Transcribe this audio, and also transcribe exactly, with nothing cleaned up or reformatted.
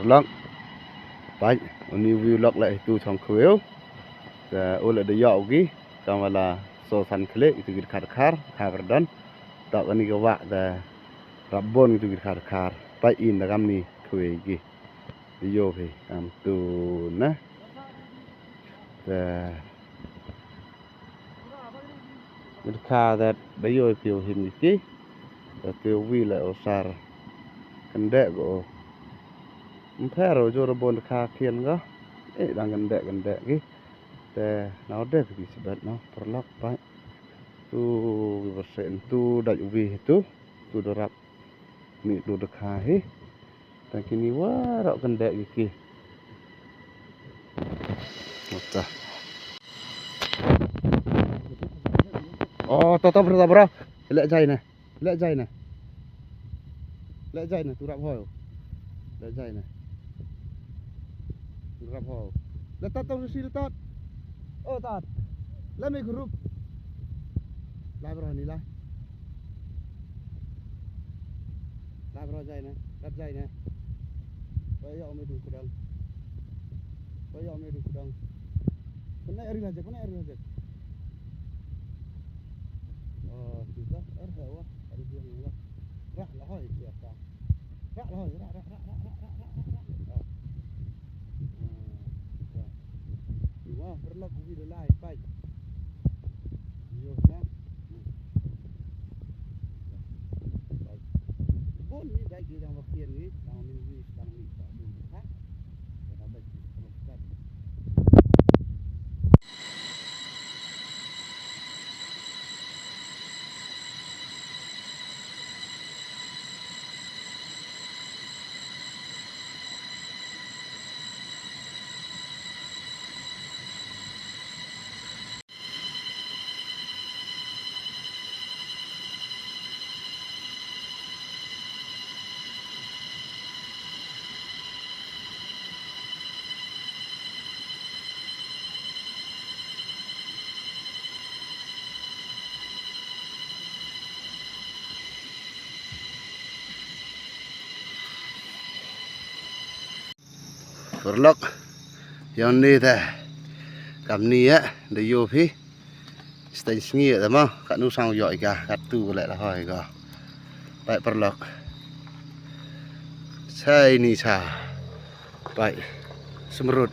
Lok. Peit, uni u wi u lok la itu chong khweu. Te u la da ïoh u ki, kam wala so san khlieh itu ki dkhar dkhar, dkhar pardon. Tok kani ka wah te rap bun itu ki dkhar dkhar. Peit in da kam ni khweu ki. Ïoh phi kam tu na. Te Myrkha da da ïoh phi u him ki. Da phi u wi la u sar. Kandek go. Mpher u jor bon kha khian go. Eh, dang kandek kandek ki. Te nau dek ki sibet no, paralok peit. Tu ki bersen tu da u wi tu. Tu da rap. Ni tu da kha hi. Tang kini waroh kandek ki ki. Mata. Oh, to to bro, to bro. Leh jai ne. Leh jai ne. Leh jai ne, tu rap hoi. Leh jai ne. Tu rap hoi. Leh tat tong si leh tat. Oh, tat. Leh me group. Lai bro ni lai. Lai bro jai ne, rap jai ne. Ba ïoh me du kudang. Ba ïoh me du kudang. Kena eri lajek, kena eri lajek. Oh, tu dah, er ha wa, eri dia ni wa. Rak la hoi dia ka. Rak la hoi, rak, rak, rak. Ah. Ah, ya. Wah, paralok, uwi da lai, peit. Ïoh na. Hmm. Peit. Bun ni dei ki dang ba khian ni, dang ni wi, dang ni ba dum ha. Ka dang ba ki paralok kat. Paralok, ïa ni te. Kam ni ïa, da ïoh phi. Steng sngi ïa te mo, katno sang ïoh ïa ka, katu leh la hoi ka. Peit paralok. Sai ni sa. Peit. Semrut.